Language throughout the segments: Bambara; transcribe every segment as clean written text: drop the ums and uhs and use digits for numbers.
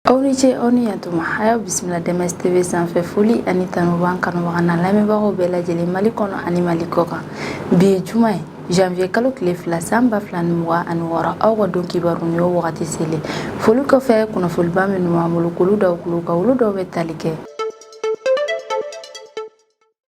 Aw ni ce, aw ni yantuma. A y'aw bisimila DMS TV sanfɛ. Foli ani tanu b'an kanubaga n'a lamɛnbagaw bɛɛ lajɛlen, Mali kɔnɔ ani Mali kɔ kan. Bi ye juma ye, janvier kalo tile 2, san 2026. Aw ka don kibaru ni y'o wagati selen. Foli kɔfɛ, kunnafoniba minnu b'an bolo k'olu daw kulo kan, olu dɔw bɛ tali kɛ: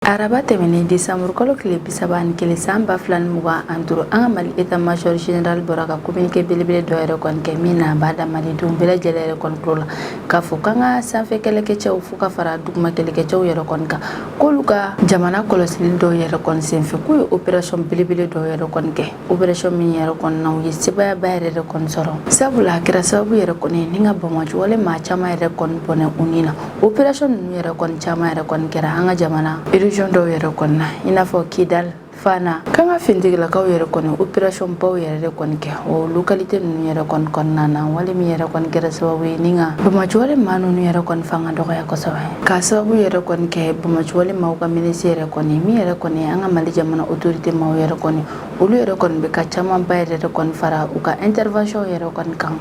araba tɛmɛnen, desanburu kalo tile 31, san 2025, an ka Mali état major général bɔra ka communiqué belebele dɔ yɛrɛ kɔni kɛ, min na a b'a da malidenw bɛɛ lajɛlen yɛrɛ kɔni tulo la k'a fɔ k'an ka sanfɛ kɛlɛkɛcɛw fo ka fara duguma kɛlɛkɛcɛw yɛrɛ kɔni kan, k'olu ka jamana kɔlɔsili dɔw yɛrɛ kɔni senfɛ, k'u ye opération belebele dɔw yɛrɛ kɔni kɛ, opération min yɛrɛ kɔni na u ye sebaayaba yɛrɛ de kɔni sɔrɔ, sabula a kɛra sababu yɛrɛ kɔni ye ni ka banbaanciwale maa caman yɛrɛ kɔni bɔnɛ u ni na. Opération ninnu yɛrɛ kɔni caman yɛrɛ kɔni kɛra an ka jamana région dɔw yɛrɛ kɔni na, i n'a fɔ Kidal, Fana. K'an ka finitigilakaw yɛrɛ kɔni opération baw yɛrɛ de kɔni kɛ o localité ninnu yɛrɛ kɔni kɔnɔna na, wale min yɛrɛ kɔni kɛra sababu ye ni ka banbaanciwale maa ninnu yɛrɛ kɔni fanga dɔgɔya kosɛbɛ, k'a sababu yɛrɛ kɔni kɛ banbaanciwale maaw ka menace yɛrɛ kɔni min yɛrɛ kɔni an ka Mali jamana autorité maaw yɛrɛ kɔni, olu yɛrɛ kɔni bɛ ka camanba yɛrɛ de kɔni fara u ka intervention yɛrɛ kɔni kan.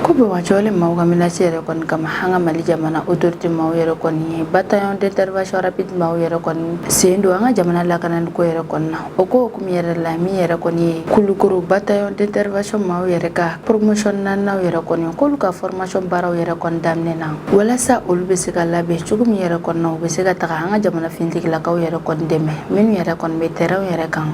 Ko banbaanciwale maaw ka menace yɛrɛ kɔni kama, an ka Mali jamana autorité maaw yɛrɛ kɔni ye bataillon d'intervention rapide maaw yɛrɛ kɔni sen don an ka jamana lakanani ko yɛrɛ kɔni na. O ko hukumu yɛrɛ la, min yɛrɛ kɔni ye Kulukoro bataillon d'intervention maaw yɛrɛ ka promotion naaniw yɛrɛ kɔni, k'olu ka formation baaraw yɛrɛ kɔni daminɛna, walasa olu bɛ se ka labɛn cogo min yɛrɛ kɔni na, u bɛ se ka taga an ka jamana finitigilakaw yɛrɛ kɔni dɛmɛ, minnu yɛrɛ kɔni bɛ terrain yɛrɛ kan.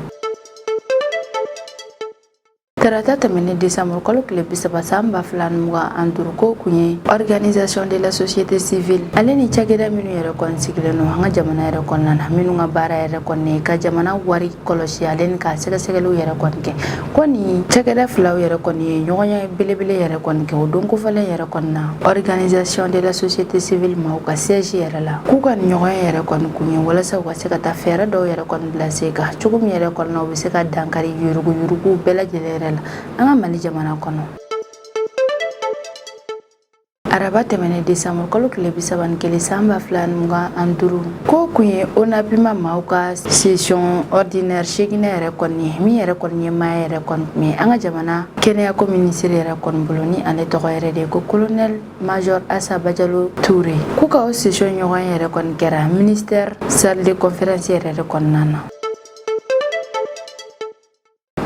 Tarata tɛmɛnen, desanburu kalo tile 30, san 2025, ko kun ye organisation de la société civile ale ni cakɛda minnu yɛrɛ kɔni sigilen don an ka jamana yɛrɛ kɔnɔna na, minnu ka baara yɛrɛ kɔni ka jamana wari kɔlɔsi ale ni ka sɛgɛsɛgɛliw yɛrɛ kɔni kɛ, ko nin cakɛda filaw yɛrɛ kɔni ye ɲɔgɔnya belebele yɛrɛ kɔni kɛ o don kofɔlen yɛrɛ kɔni na, organisation de la société civile maaw ka siège yɛrɛ la. K'u ka nin ɲɔgɔnya yɛrɛ kɔni kun ye walasa u ka se ka taa fɛɛrɛ dɔw yɛrɛ kɔni bila sen kan, cogo min yɛrɛ kɔni na u bɛ se ka dankari yuruguyurugu bɛɛ lajɛlen yɛrɛ la an ka Mali jamana kɔnɔ. Araba tɛmɛnen, desanburu kalo tile 31, san 2025, ko kun ye ONAPIMA maaw ka session ordinaire seeginnan yɛrɛ kɔni ye, min yɛrɛ kɔni ɲɛmaaya yɛrɛ kɔni tun ye an ka jamana kɛnɛyako minisiri yɛrɛ kɔni bolo, ni ale tɔgɔ yɛrɛ de ye ko colonel major Asa Bajalo Ture. K'u ka o session ɲɔgɔn yɛrɛ kɔni kɛra ministère salle de conférence yɛrɛ de kɔnɔna na.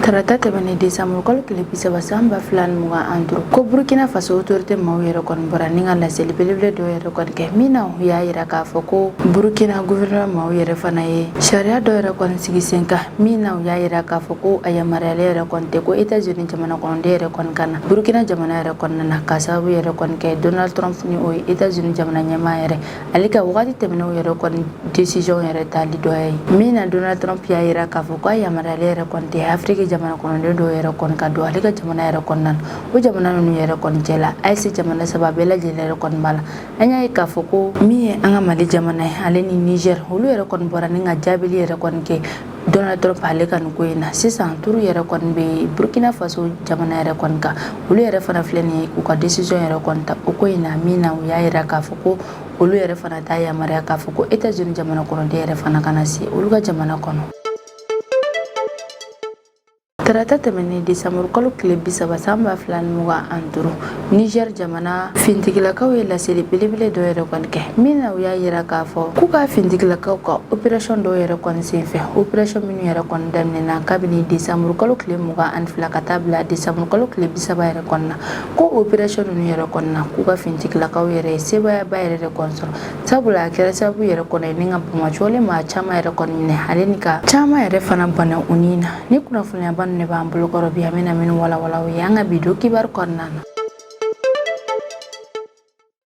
Tarata tɛmɛnen, desanburu kalo tile 30, san 2025, ko Burukina Faso autorité maaw yɛrɛ kɔni bɔra ni ka laseli belebele dɔw yɛrɛ kɔni kɛ, min na u y'a yira k'a fɔ ko Burukina gouvernement maaw yɛrɛ fana ye sariya dɔ yɛrɛ kɔni sigi sen kan, min na u y'a yira k'a fɔ ko a yamaruyalen yɛrɛ kɔni tɛ ko États-Unis jamana kɔnɔden yɛrɛ kɔni ka na Burukina jamana yɛrɛ kɔnɔna na, k'a sababu yɛrɛ kɔni kɛ Donald Trump, ni o ye États-Unis jamana ɲɛmaa yɛrɛ, ale ka wagati tɛmɛnenw yɛrɛ kɔni décision yɛrɛ tali dɔ ye, min na Donald Trump y'a yira k'a fɔ k'a yamaruyalen yɛrɛ kɔni tɛ Afiriki jamana kɔnɔden dɔw yɛrɛ kɔni ka don ale ka jamana yɛrɛ kɔnɔna na. O jamana ninnu yɛrɛ kɔni cɛ la, AES jamana saba bɛɛ lajɛlen yɛrɛ kɔni b'a la. An y'a ye k'a fɔ ko min ye an ka Mali jamana ye, ale ni Niger, olu yɛrɛ kɔni bɔra ni ka jaabili yɛrɛ kɔni kɛ Donald Trump ale ka nin ko in na. Sisan turu yɛrɛ kɔni bɛ Burkina Faso jamana yɛrɛ kɔni kan, olu yɛrɛ fana filɛ nin ye k'u ka décision yɛrɛ kɔni ta o ko in na, min na u y'a yira k'a fɔ ko olu yɛrɛ fana t'a yamaruya k'a fɔ ko États-Unis jamana kɔnɔden yɛrɛ fana ka na se olu ka jamana kɔnɔ. Tarata tɛmɛnen, desanburu kalo tile 30, san 2025, Niger jamana fintigilakaw ye laseli belebele dɔ yɛrɛ kɔni kɛ, min na u y'a yira k'a fɔ k'u ka fintigilakaw ka opération dɔw yɛrɛ kɔni senfɛ, opération minnu yɛrɛ kɔni daminɛna kabini desanburu kalo tile 22 ka taa bila desanburu kalo tile 30 yɛrɛ kɔni na, ko opération ninnu yɛrɛ kɔni na, k'u ka fintigilakaw yɛrɛ ye sebaayaba yɛrɛ de kɔni sɔrɔ, sabula a kɛra sababu yɛrɛ kɔnɔ ye ni ka banbaanciwale maa caman yɛrɛ kɔni minɛ, ale ni ka caman yɛrɛ fana bɔnɛ u ni na. Ni kunnafoniyaba ninnu de b'an bolokɔrɔ bi, an bɛna minnu walawala o ye an ka bi don kibaru kɔnɔna na.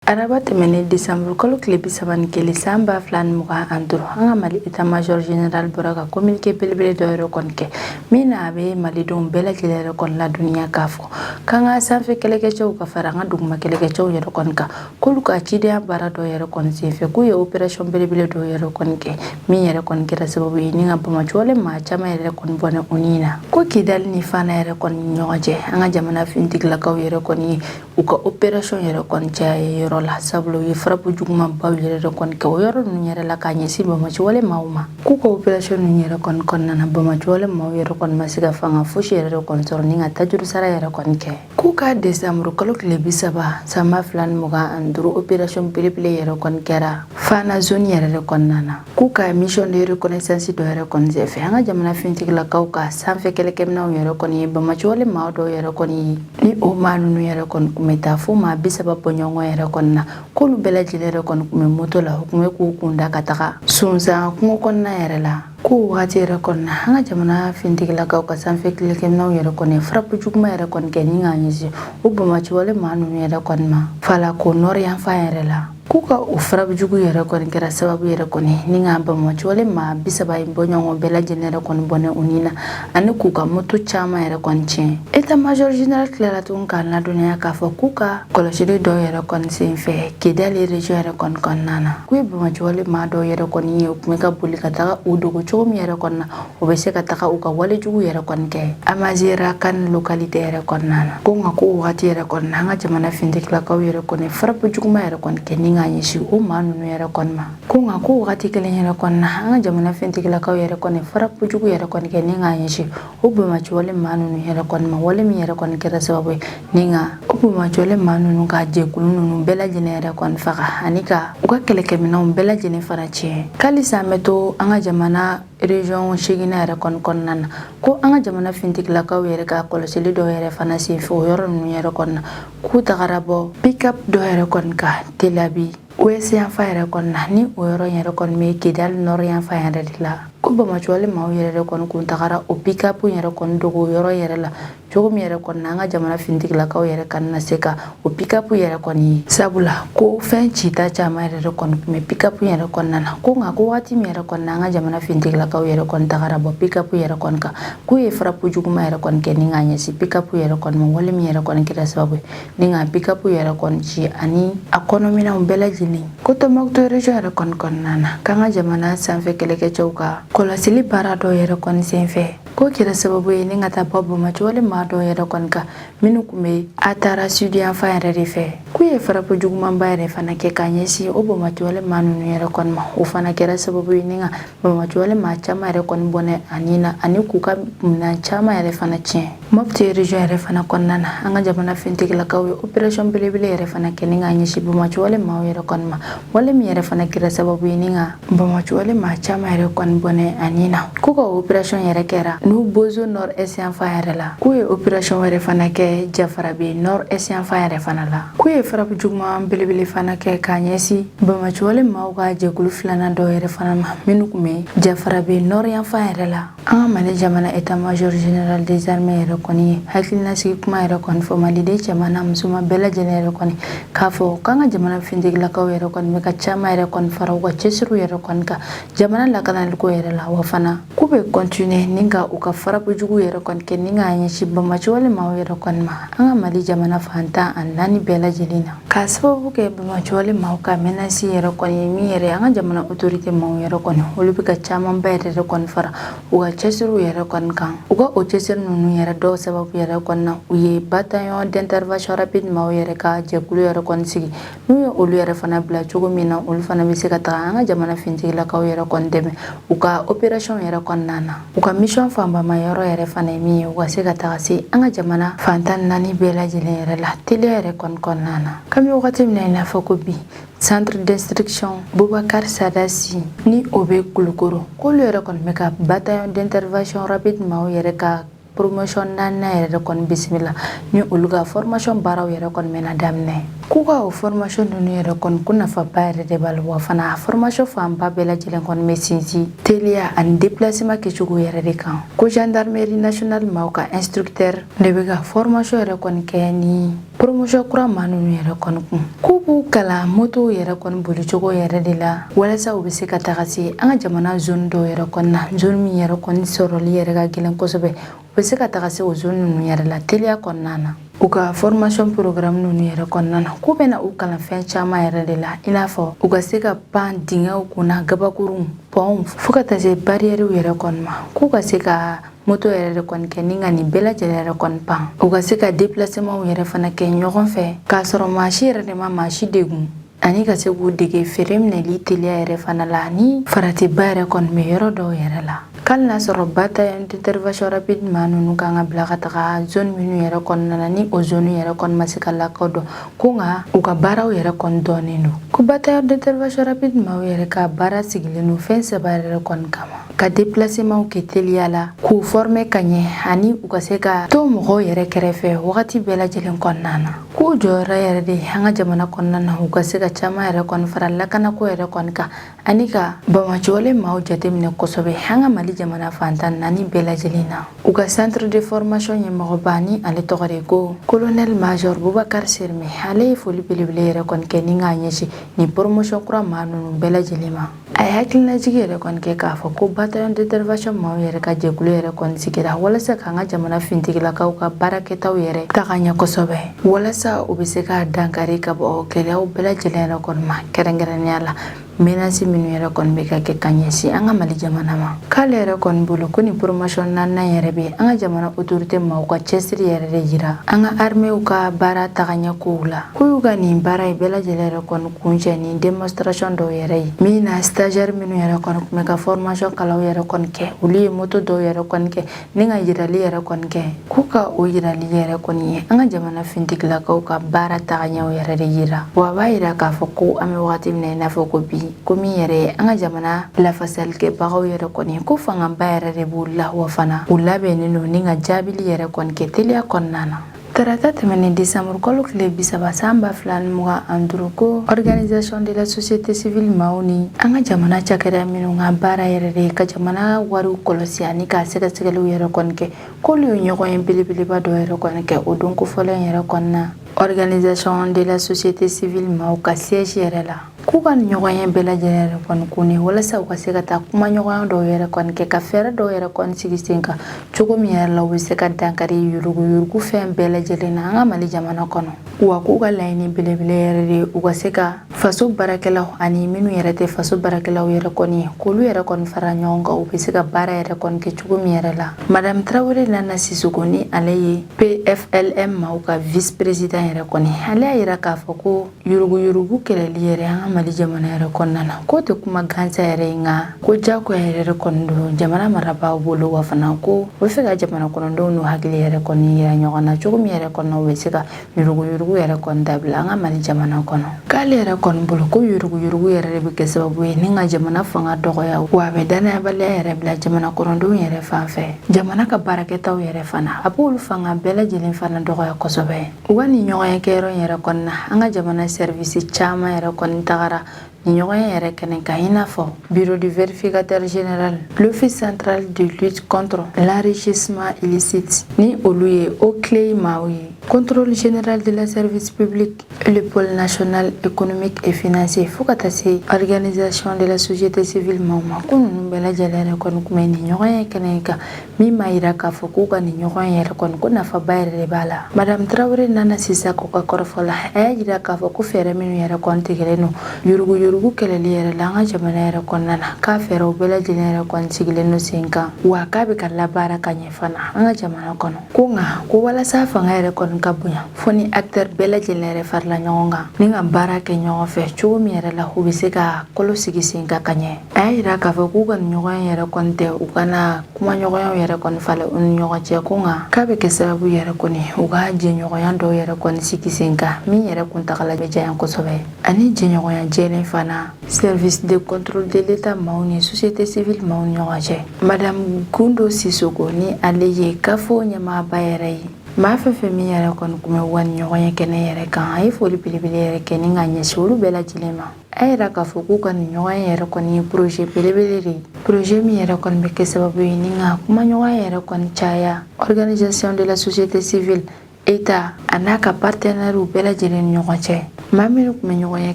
Araba tɛmɛnen, desanburu kalo tile 31, san 2025, an ka Mali état major général bɔra ka communiqué belebele dɔ yɛrɛ kɔni kɛ, min na a bɛ malidenw bɛɛ lajɛlen yɛrɛ kɔni ladɔnniya k'a fɔ k'an ka sanfɛ kɛlɛkɛcɛw ka fara an ka duguma kɛlɛkɛcɛw yɛrɛ kɔni kan, k'olu ka cidenya baara dɔ yɛrɛ kɔni senfɛ, k'u ye opération belebele dɔ yɛrɛ kɔni kɛ, min yɛrɛ kɔni kɛra sababu ye ni ka banbaanciwale maa caman yɛrɛ kɔni bɔnɛ u ni na. Ko Kidali ni Fana yɛrɛ kɔni ni ɲɔgɔn cɛ, an ka jamana finitigilakaw yɛrɛ kɔni ye u ka opération yɛrɛ kɔni caya yɔrɔ. yɔrɔ la, sabula u ye frappe jugumanbaw yɛrɛ de kɔni kɛ o yɔrɔ ninnu yɛrɛ la k'a ɲɛsin banbaanciwale maaw ma. K'u ka opération ninnu yɛrɛ kɔni kɔnɔna na, banbaanciwale maaw yɛrɛ kɔni ma se ka fanga fosi yɛrɛ de kɔni sɔrɔ ni ka tajuru sara yɛrɛ kɔni kɛ. K'u ka desanburu kalo tile 30 san 2025, opération belebele yɛrɛ kɔni kɛra Fana zone yɛrɛ de kɔnɔna na. K'u ka mission de reconnaissance dɔ yɛrɛ kɔni senfɛ, an ka jamana finitigilakaw ka sanfɛ kɛlɛkɛminɛnw yɛrɛ kɔni ye banbaanciwale maa dɔw yɛrɛ kɔni ye, ni o maa ninnu yɛrɛ kɔni tun bɛ taa fo maa 30 bɔɲɔgɔn yɛrɛ kɔni na. K'olu bɛɛ lajɛlen yɛrɛ kɔni tun bɛ moto la, u tun bɛ k'u kun da ka taga Sunsan kungo kɔnɔna yɛrɛ la. Ko wagati yɛrɛ kɔni na, an ka jamana finitigilakaw ka sanfɛ kɛlɛkɛminɛnw yɛrɛ kɔni frappe juguman yɛrɛ kɔni kɛ ni k'a ɲɛsin o banbaanciwale maa ninnu yɛrɛ kɔni ma Falako nord yanfan yɛrɛ la. K'u ka o frappe jugu yɛrɛ kɔni kɛra sababu yɛrɛ kɔni ni ka banbaanciwale maa 30 in bɔɲɔgɔn bɛɛ lajɛlen yɛrɛ kɔni bɔnɛ u ni na, ani k'u ka moto caman yɛrɛ kɔni tiɲɛ. État major général tilara tuguni k'a ladɔnniya k'a fɔ k'u ka kɔlɔsili dɔw yɛrɛ kɔni senfɛ Kidali région yɛrɛ kɔni kɔnɔna na, k'u ye banbaanciwale maa dɔw yɛrɛ kɔni ye, u tun bɛ ka boli ka taga u dogo cogo min yɛrɛ kɔni na, u bɛ se ka taga u ka wale jugu yɛrɛ kɔni kɛ Amazerakan localité yɛrɛ kɔnɔna na. Ko nka ko wagati yɛrɛ kɔni na, an ka jamana finitigilakaw yɛrɛ kɔni frappe juguman yɛrɛ kɔni kɛ ni k'a ɲɛsin o maa ninnu yɛrɛ kɔni ma. Ko nka ko wagati kelen yɛrɛ kɔni na, an ka jamana finitigilakaw yɛrɛ kɔni frappe jugu yɛrɛ kɔni kɛ ni k'a ɲɛsin o banbaanciwale maa ninnu yɛrɛ kɔni ma, wale min yɛrɛ kɔni kɛra sababu ye ni ka o banbaanciwale maa ninnu ka jɛkulu ninnu bɛɛ lajɛlen yɛrɛ kɔni faga, ani ka u ka kɛlɛkɛminɛnw bɛɛ lajɛlen fana tiɲɛ. Halisa an bɛ to an ka jamana région seeginnan yɛrɛ kɔni kɔnɔna na. Ko an ka jamana finitigilakaw yɛrɛ ka kɔlɔsili dɔw yɛrɛ fana senfɛ o yɔrɔ ninnu yɛrɛ kɔni na, k'u tagara bɔ pick-up dɔ yɛrɛ kɔni kan Telabi ouest yanfan yɛrɛ kɔni na, ni o yɔrɔ yɛrɛ kɔni bɛ Kidali nord yanfan yɛrɛ de la. Ko banbaanciwale maaw yɛrɛ de kɔni kun tagara o pick-up yɛrɛ kɔni dogo o yɔrɔ yɛrɛ la cogo min yɛrɛ kɔni na, an ka jamana finitigilakaw yɛrɛ kana na se ka o pick-up yɛrɛ kɔni ye, sabula ko fɛn cita caman yɛrɛ de kɔni tun bɛ pick-up yɛrɛ kɔnɔna na. Ko nka ko waati min yɛrɛ kɔni na, an ka jamana finitigilakaw yɛrɛ kɔni tagara bɔ pick-up yɛrɛ kɔni kan, k'u ye frappe juguman yɛrɛ kɔni kɛ ni k'a ɲɛsin pick-up yɛrɛ kɔni ma, wale min yɛrɛ kɔni kɛra sababu ye ni ka pick-up yɛrɛ kɔni ci ani a kɔnɔminɛnw bɛɛ lajɛlen. Ko Tɔnbɔkutu région yɛrɛ kɔni kɔnɔna na, k'an ka jamana sanfɛ kɛlɛkɛcɛw ka kɔlɔsili baara dɔw yɛrɛ kɔni senfɛ, k'o kɛra sababu ye ni ka taa bɔ banbaanciwale maa dɔw yɛrɛ kɔni kan minnu tun bɛ Atara sud yanfan yɛrɛ de fɛ. K'u ye frappe jugumanba yɛrɛ fana kɛ k'a ɲɛsin o banbaanciwale maa ninnu yɛrɛ kɔni ma. O fana kɛra sababu ye ni ka banbaanciwale maa caman yɛrɛ kɔni bɔnɛ a ni na, ani k'u ka minɛn caman yɛrɛ fana tiɲɛ. Mopti région yɛrɛ fana kɔnɔna na, an ka jamana finitigilakaw ye opération belebele yɛrɛ fana kɛ ni k'a ɲɛsin banbaanciwale maaw yɛrɛ kɔni ma, wale min yɛrɛ fana kɛra sababu ye ni ka banbaanciwale maa caman yɛrɛ kɔni bɔnɛ a ni na. K'u ka opération yɛrɛ kɛra n'u Bozo nord est yanfan yɛrɛ la. K'u ye opération wɛrɛ fana kɛ Jafarabe nord est yanfan yɛrɛ fana la. K'u ye frappe juguman belebele fana kɛ k'a ɲɛsin banbaanciwale maaw ka jɛkulu filanan dɔw yɛrɛ fana ma minnu tun bɛ Jafarabe nord yanfan yɛrɛ la. An ka Mali jamana état major général des armées yɛrɛ kɔni ye hakilinasigi kuma yɛrɛ kɔni fɔ maliden cɛman n'a musoman bɛɛ lajɛlen yɛrɛ kɔni, k'a fɔ k'an ka jamana finitigilakaw yɛrɛ kɔni bɛ ka caman yɛrɛ kɔni fara u ka cɛsiriw yɛrɛ kɔni kan jamana lakanaliko yɛrɛ la, wa fana k'u bɛ continuer ni ka u ka frappe jugu yɛrɛ kɔni kɛ ni k'a ɲɛsin banbaanciwale maaw yɛrɛ kɔni ma an ka Mali jamana fan 14 bɛɛ lajɛlen na, k'a sababu kɛ banbaanciwale maaw ka menace yɛrɛ kɔni ye min yɛrɛ an ka jamana autorité maaw yɛrɛ kɔni, olu bɛ ka camanba yɛrɛ de kɔni fara u ka cɛsiriw yɛrɛ kɔni kan. U ka o cɛsiri ninnu yɛrɛ dɔw sababu yɛrɛ kɔni na, u ye bataillon d'intervention rapide maaw yɛrɛ ka jɛkulu yɛrɛ kɔni sigi, n'u ye olu yɛrɛ fana bila cogo min na, olu fana bɛ se ka taga an ka jamana finitigilakaw yɛrɛ kɔni dɛmɛ u ka opération yɛrɛ kɔnɔna na. U ka mission fanbama yɔrɔ yɛrɛ fana ye min ye, u ka se ka taga se an ka jamana fan 14 bɛɛ lajɛlen yɛrɛ la teliya yɛrɛ kɔni kɔnɔna na. K'an bɛ wagati min na i n'a fɔ ko bi, centre d'instruction Boubacar Sadassi ni o bɛ Kulukoro, k'olu yɛrɛ kɔni bɛ ka bataillon d'intervention rapide maaw yɛrɛ ka promotion naaninan yɛrɛ de kɔni bisimila, ni olu ka formation baaraw yɛrɛ kɔni bɛna daminɛ. K'u ka o formation ninnu yɛrɛ kɔni, ko nafaba yɛrɛ de b'a la, wa fana a formation fanba bɛɛ lajɛlen kɔni bɛ sinsin teliya ani déplacement kɛcogo yɛrɛ de kan. Ko gendarmerie nationale maaw ka instructeur de bɛ ka formation yɛrɛ kɔni kɛ ni promotion kura maa ninnu yɛrɛ kɔni kun. K'u b'u kalan moto yɛrɛ kɔni bolicogo yɛrɛ de la, walasa u bɛ se ka taga se an ka jamana zone dɔw yɛrɛ kɔni na, zone min yɛrɛ kɔni sɔrɔli yɛrɛ ka gɛlɛn kosɛbɛ, u bɛ se ka taga se o zone ninnu yɛrɛ la teliya kɔnɔna na. U ka formation programme ninnu yɛrɛ kɔnɔna na, k'u bɛna u kalan fɛn caman yɛrɛ de la, i n'a fɔ u ka se ka pan dingɛw kunna, gabakurunw, pɔnw, fo ka taa se barrièrew yɛrɛ kɔni ma, k'u ka se ka moto yɛrɛ de kɔni kɛ ni ka nin bɛɛ lajɛlen yɛrɛ kɔni pan, u ka se ka déplacementw yɛrɛ fana kɛ ɲɔgɔn fɛ k'a sɔrɔ maa si yɛrɛ de ma maa si degun, ani ka se k'u dege frein minɛli teliya yɛrɛ fana la ni faratiba yɛrɛ kɔni bɛ yɔrɔ dɔw yɛrɛ la. K'ali n'a sɔrɔ bataillon d'intervention rapide maa ninnu kan ka bila ka taga zone minnu yɛrɛ kɔnɔna na, ni o zone yɛrɛ kɔni ma se ka lakodɔn, ko nka u ka baaraw yɛrɛ kɔni dɔnnen don. Ko bataillon d'intervention rapide maaw yɛrɛ ka baara sigilen don fɛn saba yɛrɛ kɔni kama: ka déplacementw kɛ teliya la, k'u former ka ɲɛ, ani u ka se ka to mɔgɔw yɛrɛ kɛrɛfɛ wagati bɛɛ lajɛlen kɔnɔna na. K'u jɔyɔrɔ yɛrɛ de an ka jamana kɔnɔna na, u ka se ka caman yɛrɛ kɔni fara lakanako yɛrɛ kɔni kan, ani ka banbaanciwale maaw jateminɛ kosɛbɛ an ka Mali jamana fan 14 bɛɛ lajɛlen na. U ka centre de formation ɲɛmɔgɔba, ni ale tɔgɔ de ko colonel major Bubakar Serime, ale ye foli belebele yɛrɛ kɔni kɛ ni k'a ɲɛsin nin promotion kura maa ninnu bɛɛ lajɛlen ma. A ye hakilinajigi yɛrɛ kɔni kɛ k'a fɔ ko bataillon d'intervention maaw yɛrɛ ka jɛkulu yɛrɛ kɔni sigira walasa k'an ka jamana finitigilakaw ka baarakɛtaw yɛrɛ taga ɲɛ kosɛbɛ, walasa u bɛ se ka dankari ka bɔ gɛlɛyaw bɛɛ lajɛlen yɛrɛ kɔni ma, kɛrɛnkɛrɛnnenya la menace minnu yɛrɛ kɔni bɛ ka kɛ ka ɲɛsin an ka Mali jamana ma. K'ale yɛrɛ kɔni bolo, ko nin promotion naaninan yɛrɛ bɛ an ka jamana autorité maaw ka cɛsiri yɛrɛ de jira an ka armée ka baara tagaɲɛ kow la. K'u y'u ka nin baara in bɛɛ lajɛlen yɛrɛ kɔni kuncɛ ni démonstration dɔw yɛrɛ ye, min na stagiaire minnu yɛrɛ kɔni tun bɛ ka formation kalanw yɛrɛ kɔni kɛ, olu ye moto dɔw yɛrɛ kɔni kɛ ni ka yirali yɛrɛ kɔni kɛ. K'u ka o yirali yɛrɛ kɔni ye an ka jamana finitigilakaw ka baara tagaɲɛw yɛrɛ de yira. Wa a b'a yira k'a fɔ ko an bɛ wagati min na i n'a fɔ ko bi, ko min yɛrɛ ye an ka jamana lafasalikɛbagaw yɛrɛ kɔni, ko fangaba yɛrɛ de b'u la, wa fana u labɛnnen don ni ka jaabili yɛrɛ kɔni kɛ teliya kɔnɔna na. Tarata tɛmɛnen, décembre kalo tile 30 san 2025, ko organisation de la société civile maaw ni an ka jamana cakɛda minnu ka baara yɛrɛ de ka jamana wariw kɔlɔsi ani k'a sɛgɛsɛgɛliw yɛrɛ kɔni kɛ, k'olu ye ɲɔgɔn ye belebeleba dɔ yɛrɛ kɔni kɛ o don kofɔlen yɛrɛ kɔnɔna organisation de la société civile maaw ka siège yɛrɛ la. K'u ka nin ɲɔgɔn ye bɛɛ lajɛlen yɛrɛ kɔni kun walasa u ka se ka taa kumaɲɔgɔnya dɔw yɛrɛ kɔni kɛ, ka fɛɛrɛ dɔw yɛrɛ kɔni sigi sen kan, cogo min yɛrɛ la u bɛ se ka dankari yuruguyurugu fɛn bɛɛ lajɛlen na an ka Mali jamana kɔnɔ. Wa k'u ka laɲini belebele yɛrɛ de, u ka se ka faso baarakɛlaw ani minnu yɛrɛ tɛ faso baarakɛlaw yɛrɛ kɔni ye, k'olu yɛrɛ kɔni fara ɲɔgɔn kan, u bɛ se ka baara yɛrɛ kɔni kɛ cogo min yɛrɛ la. Madame Tarawele Nana Sisoko, ni ale ye PFLM maaw ka vice président yɛrɛ kɔni, ale y'a yira k'a fɔ ko yuruguyurugu kɛlɛli yɛrɛ an ka Mali jamana yɛrɛ kɔnɔna na, k'o tɛ kuma gansan yɛrɛ ye, nka ko jagoya yɛrɛ de kɔni don jamana marabaaw bolo. Wa fana ko u bɛ fɛ ka jamana kɔnɔdenw n'u hakili yɛrɛ kɔni yira ɲɔgɔn na cogo min yɛrɛ kɔnɔ, u bɛ se ka yuruguyurugu yɛrɛ kɔni dabila an ka Mali jamana kɔnɔ. K'ale yɛrɛ kɔni bolo, ko yuruguyurugu yɛrɛ de bɛ kɛ sababu ye ni ka jamana fanga dɔgɔya, wa a bɛ danayabaliya yɛrɛ bila jamana kɔnɔdenw yɛrɛ fan fɛ. Jamana ka baarakɛtaw yɛrɛ fana, a b'olu fanga bɛɛ lajɛlen fana dɔgɔya kosɛbɛ. U ka nin ɲɔgɔn kɛyɔrɔ yɛrɛ kɔnɔna, an ka jamana service caman yɛrɛ kɔni tagara nin ɲɔgɔn yɛrɛ kɛnɛ kan, i n'a fɔ bureau du vérificateur général, l'office central de lutte contre l'enrichissement illicite, ni olu ye OCLEI maaw ye, contrôle général de la service public, le pôle national économique et financier, fo ka taa se organisation de la société civile maaw ma. Ko ninnu bɛɛ lajɛlen yɛrɛ kɔni tun bɛ nin ɲɔgɔn ye kɛnɛ kan, min b'a yira k'a fɔ k'u ka nin ɲɔgɔn yɛrɛ kɔni, ko nafaba yɛrɛ de b'a la. Madame Tarawele Nana Sisako ka kɔrɔfɔ la, a y'a yira k'a fɔ ko fɛɛrɛ minnu yɛrɛ kɔni tigɛlen don yuruguyurugu kɛlɛli yɛrɛ la an ka jamana yɛrɛ kɔnɔna na, k'a fɛɛrɛw bɛɛ lajɛlen yɛrɛ kɔni sigilen don sen kan, wa k'a bɛ ka labaara ka ɲɛ fana an ka jamana kɔnɔ. Ko nka ko walasa fanga yɛrɛ kɔni ka bonya, fo ni acteur bɛɛ lajɛlen yɛrɛ farala ɲɔgɔn kan ni ka baara kɛ ɲɔgɔn fɛ, cogo min yɛrɛ la u bɛ se ka kolo sigi sen kan ka ɲɛ. A y'a yira k'a fɔ k'u ka nin ɲɔgɔn yɛrɛ kɔni tɛ u kana kumaɲɔgɔnyaw yɛrɛ kɔni falen u ni ɲɔgɔn cɛ, ko nka k'a bɛ kɛ sababu yɛrɛ kɔni u ka jɛɲɔgɔnya dɔw yɛrɛ kɔni sigi sen kan, min yɛrɛ kuntagala bɛ janya kosɛbɛ, ani jɛɲɔgɔnya jɛlen fana service de contrôle de l'État maaw ni société civile maaw ni ɲɔgɔn cɛ. Madame Gundo Sisoko, ni ale ye CAFO ɲɛmaaba yɛrɛ ye, maa fɛn fɛn min yɛrɛ kɔni tun bɛ wa ni ɲɔgɔn ye kɛnɛ yɛrɛ kan, a ye foli belebele yɛrɛ kɛ ni ka ɲɛsin olu bɛɛ lajɛlen ma. A yira k'a fɔ k'u ka nin ɲɔgɔn yɛrɛ kɔni ye projet belebele de ye, projet min yɛrɛ kɔni bɛ kɛ sababu ye ni ka kumaɲɔgɔnya yɛrɛ kɔni caya organisation de la société civile État a n'a ka partenaires bɛɛ lajɛlen ni ɲɔgɔn cɛ. Maa minnu tun bɛ ɲɔgɔnye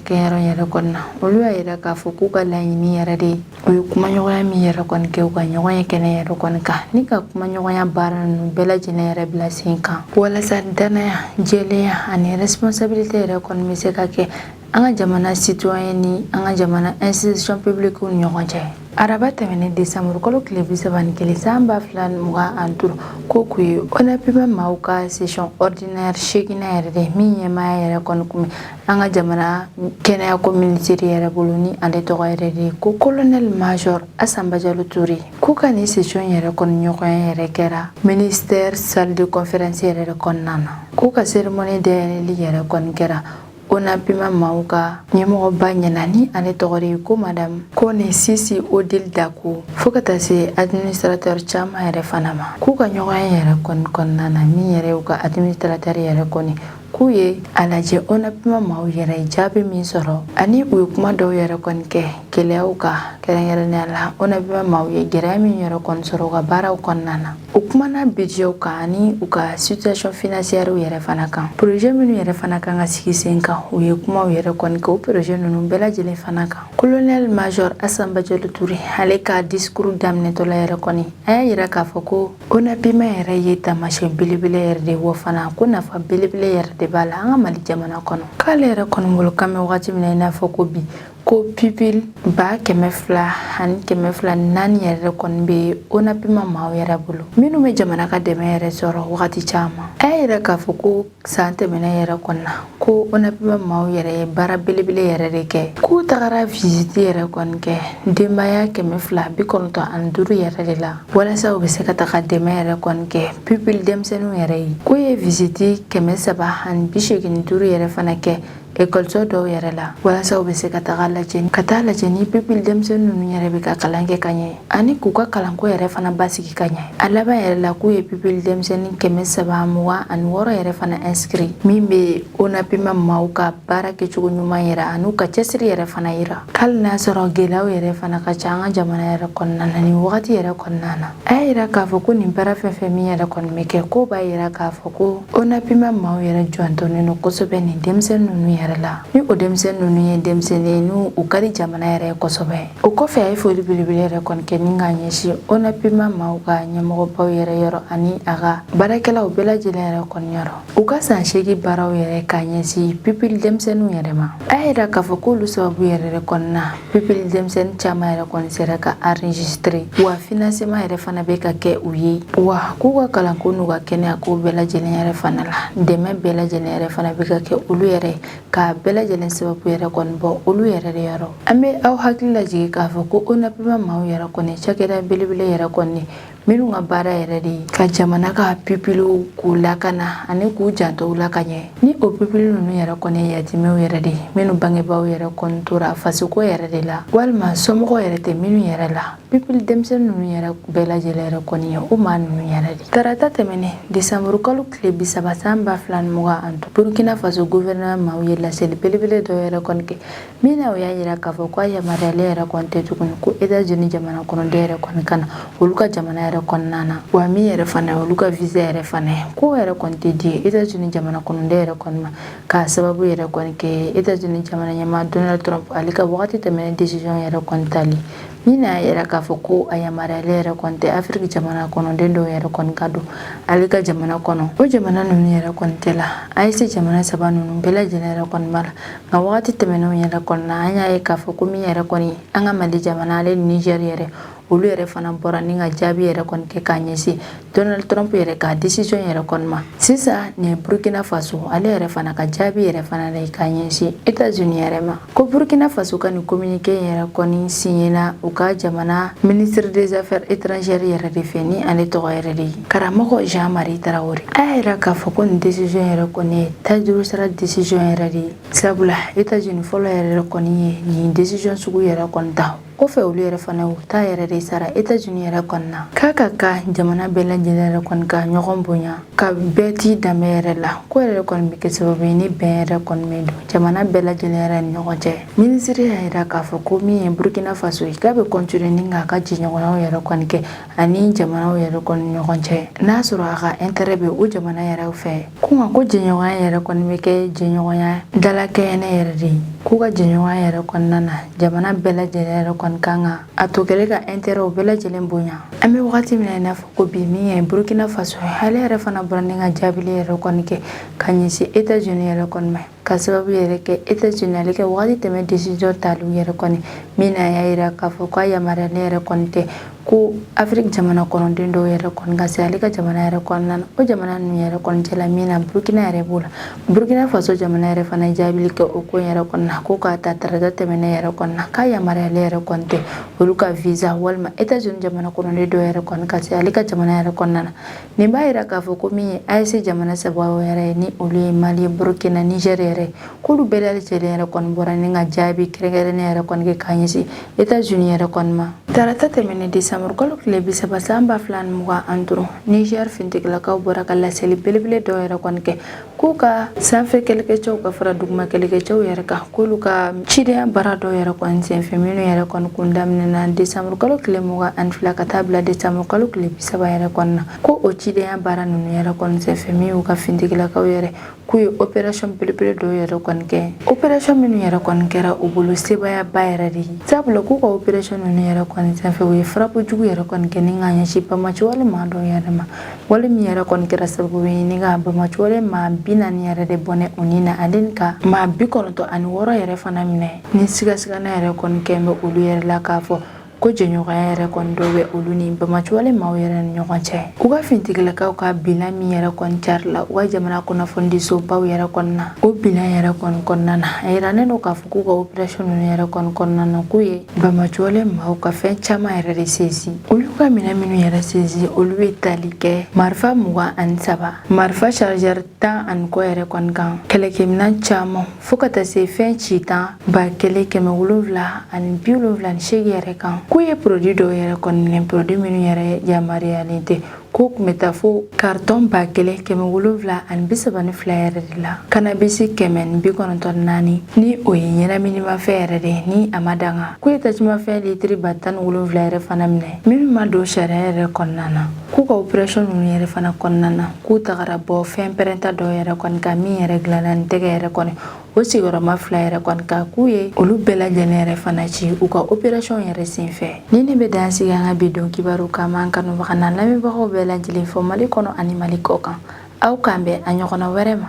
kɛyɔrɔ yɛrɛ kɔni na, olu y'a yira k'a fɔ k'u ka laɲini yɛrɛ de ye u ye kumaɲɔgɔnya min yɛrɛ kɔni kɛ u ka ɲɔgɔnye kɛnɛ yɛrɛ kɔni kan, ni ka kumaɲɔgɔnya baara ninnu bɛɛ lajɛlen yɛrɛ bila sen kan walasa danaya, jɛlenya ani responsabilité yɛrɛ kɔni bɛ se ka kɛ an ka jamana citoyen ni an ka jamana institution publique ni ɲɔgɔn cɛ. Araba tɛmɛnen décembre kalo tile 31 san 2025, ko k'u ye ONAPIMA maaw ka session ordinaire seeginnan yɛrɛ de, min ɲɛmaaya yɛrɛ kɔni kun bɛ an ka jamana kɛnɛyako minisiri yɛrɛ bolo, ni ale tɔgɔ yɛrɛ de ye ko colonel major Asan Bajalo Ture. K'u ka nin session yɛrɛ kɔni ɲɔgɔnya yɛrɛ kɛra ministère salle de conférence yɛrɛ de kɔnɔna na. K'u ka cérémonie dayɛlɛli yɛrɛ kɔni kɛra ONAPIMA maaw ka ɲɛmɔgɔba ɲɛna, ni ale tɔgɔ de ye ko madame Kone Sisi Odile Dako, fo ka taa se administrateur caman yɛrɛ fana ma. K'u ka ɲɔgɔnya yɛrɛ kɔni kɔnɔna na, min yɛrɛ y'u ka administrateur yɛrɛ kɔni, k'u ye a lajɛ ONAPIMA maaw yɛrɛ ye jaabi min sɔrɔ, ani u ye kuma dɔw yɛrɛ kɔni kɛ gɛlɛyaw kan, kɛrɛnkɛrɛnnenya la ONAPIMA maaw ye gɛlɛya min yɛrɛ kɔni sɔrɔ u ka baaraw kɔnɔna na. U kumana budgetw kan ani u ka situation financière yɛrɛ fana kan, projet minnu yɛrɛ fana kan ka sigi sen kan, u ye kumaw yɛrɛ kɔni kɛ o projet ninnu bɛɛ lajɛlen fana kan. Colonel major Asan Bajalo Ture, ale ka discours daminɛtɔla yɛrɛ kɔni, a y'a yira k'a fɔ ko ONAPIMA yɛrɛ ye taamasiyɛn belebele yɛrɛ de wa fana ko nafa belebele yɛrɛ de b'a la an ka Mali jamana kɔnɔ. K'ale yɛrɛ kɔni bolo kan bɛ wagati min na i n'a fɔ ko bi, ko pupille 202,204 yɛrɛ kɔni bɛ ONAPIMA maaw yɛrɛ bolo, minnu bɛ jamana ka dɛmɛ yɛrɛ sɔrɔ wagati caman. A y'a yira k'a fɔ ko san tɛmɛnen yɛrɛ kɔni na, ko ONAPIMA maaw yɛrɛ ye baara belebele yɛrɛ de kɛ, k'u tagara visite yɛrɛ kɔni kɛ denbaya 295 yɛrɛ de la, walasa u bɛ se ka taga dɛmɛ yɛrɛ kɔni kɛ pupille denmisɛnninw yɛrɛ ye. K'u ye visite 385 yɛrɛ fana kɛ ekɔliso dɔw yɛrɛ la, walasa u bɛ se ka taga lajɛ ka taa lajɛ ni pupille denmisɛnnin ninnu yɛrɛ bɛ ka kalan kɛ ka ɲɛ, ani k'u ka kalanko yɛrɛ fana basigi ka ɲɛ. A laban yɛrɛ la, k'u ye pupille denmisɛnnin 326 yɛrɛ fana inscrit, min bɛ ONAPIMA maaw ka baara kɛcogo ɲuman yɛrɛ ani u ka cɛsiri yɛrɛ fana yira, hali n'a sɔrɔ gɛlɛyaw yɛrɛ fana ka ca an ka jamana yɛrɛ kɔnɔna na nin wagati yɛrɛ kɔnɔna na. A y'a yira k'a fɔ ko nin baara fɛn fɛn min yɛrɛ kɔni bɛ kɛ, k'o b'a yira k'a fɔ ko ONAPIMA maaw yɛrɛ jɔntɔnnen don kosɛbɛ nin denmisɛnnin ninnu yɛrɛ la, ni o denmisɛnnin ninnu ye denmisɛnnin ye n'u u ka di jamana yɛrɛ ye kosɛbɛ. O kɔfɛ, a ye foli belebele yɛrɛ kɔni kɛ ni k'a ɲɛsin ONAPIMA maaw ka ɲɛmɔgɔbaw yɛrɛ yɔrɔ ani a ka baarakɛlaw bɛɛ lajɛlen yɛrɛ kɔni yɔrɔ, u ka san 8 baaraw yɛrɛ k'a ɲɛsin pupille denmisɛnninw yɛrɛ ma. A y'a yira k'a fɔ k'olu sababu yɛrɛ de kɔnɔna, pupille denmisɛnnin caman yɛrɛ kɔni sera ka enregistrer, wa financement yɛrɛ fana bɛ ka kɛ u ye, wa k'u ka kalanko n'u ka kɛnɛyako bɛɛ lajɛlen yɛrɛ fana la, dɛmɛ bɛɛ lajɛlen yɛrɛ fana bɛ ka kɛ olu yɛrɛ k'a bɛɛ lajɛlen sababu yɛrɛ kɔni bɔ olu yɛrɛ de yɔrɔ. An bɛ aw hakili lajigin k'a fɔ ko ONAPIMA maaw yɛrɛ kɔni cakɛda belebele yɛrɛ kɔni, minnu ka baara yɛrɛ de ye ka jamana ka pupillew k'u lakana ani k'u janto u la ka ɲɛ, ni o pupille ninnu yɛrɛ kɔni ye yatimɛw yɛrɛ de ye, minnu bangebaaw yɛrɛ kɔni tora fasoko yɛrɛ de la, walima somɔgɔw yɛrɛ tɛ minnu yɛrɛ la. Pupille denmisɛnnin ninnu yɛrɛ bɛɛ lajɛlen yɛrɛ kɔni ye o maa ninnu yɛrɛ de. Tarata tɛmɛnen desanburu kalo tile 30 san 2025, Burkina Faso gouvernement maaw ye laseli belebele dɔ yɛrɛ kɔni kɛ, min na u y'a yira k'a fɔ ko a yamaruyalen yɛrɛ kɔni tɛ tuguni ko États-Unis jamana kɔnɔden yɛrɛ kɔni ka na olu ka jamana yɛrɛ kɔnɔna na, wa min yɛrɛ fana ye olu ka visa yɛrɛ fana ye, k'o yɛrɛ kɔni tɛ di États-Unis jamana kɔnɔden yɛrɛ kɔni ma, k'a sababu yɛrɛ kɔni kɛ États-Unis jamana ɲɛmaa Donald Trump ale ka wagati tɛmɛnen décision yɛrɛ kɔni tali, min y'a yira k'a fɔ ko a yamaruyalen yɛrɛ kɔni tɛ Afiriki jamana kɔnɔden dɔw yɛrɛ kɔni ka don ale ka jamana kɔnɔ. O jamana ninnu yɛrɛ kɔni tɛ la AES jamana saba ninnu bɛɛ lajɛlen yɛrɛ kɔni b'a la. Nka wagati tɛmɛnenw yɛrɛ kɔni na, an y'a ye k'a fɔ ko min yɛrɛ kɔni an ka Mali jamana, ale ni Niger yɛrɛ, olu yɛrɛ fana bɔra ni ka jaabi yɛrɛ kɔni kɛ k'a ɲɛsin Donald Trump yɛrɛ ka décision yɛrɛ kɔni ma. Sisan nin ye Burkina Faso ale yɛrɛ fana ka jaabi yɛrɛ fana de k'a ɲɛsin États-Unis yɛrɛ ma. Ko Burkina Faso ka nin communiqué yɛrɛ kɔni signéna u ka jamana ministre des affaires étrangères yɛrɛ de fɛ, ni ale tɔgɔ yɛrɛ de ye karamɔgɔ Jean-Marie Traoré. A y'a yira k'a fɔ ko nin décision yɛrɛ kɔni ye tajuru sara décision yɛrɛ de ye, sabula États-Unis fɔlɔ yɛrɛ kɔni ye nin décision sugu yɛrɛ kɔni ta. Kɔfɛ, olu yɛrɛ fana u ta yɛrɛ de sara États-Unis yɛrɛ kɔni na. K'a ka kan jamana bɛɛ lajɛlen yɛrɛ kɔni ka ɲɔgɔn bonya, ka bɛɛ t'i danbe yɛrɛ la, ko yɛrɛ kɔni bɛ kɛ sababu ye ni bɛn yɛrɛ kɔni bɛ don jamana bɛɛ lajɛlen yɛrɛ ni ɲɔgɔn cɛ. Minisiri y'a jira k'a fɔ ko min ye Burkina Faso ye, k'a bɛ continuer ni k'a ka jɛɲɔgɔnyaw yɛrɛ kɔni kɛ ani jamanaw yɛrɛ kɔni ɲɔgɔn cɛ, n'a sɔrɔ a ka intérêt bɛ o jamana yɛrɛ fɛ. Ko nka ko jɛɲɔgɔnya yɛrɛ kɔni bɛ kɛ jɛɲɔgɔnya dalakɛɲɛnɛ yɛrɛ de ye. K'u ka jɛɲɔgɔnya yɛrɛ kɔnɔna na, jamana bɛɛ lajɛlen yɛrɛ kɔni kan ka a to kɛlɛ ka intérêt bɛɛ lajɛlen bonya. An bɛ wagati min na i n'a fɔ ko bi, min ye Burkina Faso ye, ale yɛrɛ fana bɔra ni ka jaabili yɛrɛ kɔni kɛ ka ɲɛsin États-Unis yɛrɛ kɔni ma, ka sababu yɛrɛ kɛ États-Unis ale kɛ wagati tɛmɛ décision taliw yɛrɛ kɔni min na, y'a jira k'a fɔ k'a yamaruyalen yɛrɛ kɔni tɛ ko Afiriki jamana kɔnɔden dɔw yɛrɛ kɔni ka se ale ka jamana yɛrɛ kɔnɔna na. O jamana ninnu yɛrɛ kɔni cɛla min na, Burukina yɛrɛ b'o la. Burukina Faso jamana yɛrɛ fana jaabili kɛ o ko yɛrɛ kɔni na, ko k'a ta tarata tɛmɛnen yɛrɛ kɔni na, k'a yamaruyalen yɛrɛ kɔni tɛ olu ka visa walima États-Unis jamana kɔnɔden dɔw yɛrɛ kɔni ka se ale ka jamana yɛrɛ kɔnɔna na. Nin b'a jira k'a fɔ ko min ye AES jamana saba yɛrɛ ye, ni olu ye Mali, Burukina, Niger yɛrɛ, k'olu bɛɛ lajɛlen yɛrɛ kɔni bɔra ni ka jaabi kɛrɛnkɛrɛnnen yɛrɛ kɔni kɛ ka ɲɛsin États-Unis yɛrɛ kɔni ma. Tarata tɛmɛnen, décembre kalo tile 30 san 2025, Niger finitigilakaw bɔra ka laseli belebele dɔw yɛrɛ kɔni kɛ, k'u ka sanfɛ kɛlɛkɛcɛw ka fara duguma kɛlɛkɛcɛw yɛrɛ kan, k'olu ka cidenya baara dɔw yɛrɛ kɔni senfɛ, minnu yɛrɛ kɔni kun daminɛna décembre kalo tile 22 ka taa bila décembre kalo tile 30 yɛrɛ kɔni na, ko o cidenya baara ninnu yɛrɛ kɔni senfɛ, min y'u ka finitigilakaw yɛrɛ, k'u ye opération belebele dɔw yɛrɛ kɔni kɛ, opération minnu yɛrɛ kɔni kɛra u bolo sebaayaba yɛrɛ de ye, sabula k'u ka opération ninnu yɛrɛ kɔni senfɛ, u ye frappe jugu yɛrɛ kɔni kɛ ni ka ɲɛsin banbaanciwale maa dɔw yɛrɛ ma, wale min yɛrɛ kɔni kɛra sababu ye ni ka banbaanciwale maa 40 yɛrɛ de bɔnɛ u ni na, ale ka maa 96 yɛrɛ fana minɛ, ni sigasigana yɛrɛ kɔni kɛ bɛ olu yɛrɛ la k'a fɔ ko jɛɲɔgɔnya yɛrɛ kɔni dɔw bɛ olu ni banbaanciwale maaw yɛrɛ ni ɲɔgɔn cɛ. U ka finitigilakaw ka bilan min yɛrɛ kɔni carila u ka jamana kunnafonidisobaw yɛrɛ kɔni na, o bilan yɛrɛ kɔni kɔnɔna na, a yiranen don k'a fɔ k'u ka opération ninnu yɛrɛ kɔni kɔnɔna na, k'u ye banbaanciwale maaw ka fɛn caman yɛrɛ de saisi. Olu ka minɛn minnu yɛrɛ saisi, olu bɛ tali kɛ marifa 23, marifa chargeur tan ani kɔ yɛrɛ kɔni kan, kɛlɛkɛminɛn caman, fo ka taa se fɛn citan 1778 yɛrɛ kan. K'u ye produit dɔw yɛrɛ kɔni minɛ, produit minnu yɛrɛ yamaruyalen tɛ, k'o tun bɛ taa fo carton 1732 yɛrɛ de la, cannabis 194, ni o ye ɲɛnaminimafɛn yɛrɛ de ye ni a ma danga. K'u ye tasumafɛn litiri 17,000 yɛrɛ fana minɛ, minnu ma don sariya yɛrɛ kɔnɔna na. K'u ka opération ninnu yɛrɛ fana kɔnɔna na, k'u tagara bɔ fɛn pɛrɛnta dɔw yɛrɛ kɔni kan, min yɛrɛ dilanna ni tɛgɛ yɛrɛ kɔni, o sigiyɔrɔma fila yɛrɛ kɔni kan, k'u ye olu bɛɛ lajɛlen yɛrɛ fana ci u ka opération yɛrɛ senfɛ. Ni ne bɛ dan sigi an ka bi don kibaru kan, an kanubaga n'an lamɛnbagaw bɛɛ lajɛlen fɔ Mali kɔnɔ ani Mali kɔ kan. Aw k'an bɛn a ɲɔgɔnna wɛrɛ ma.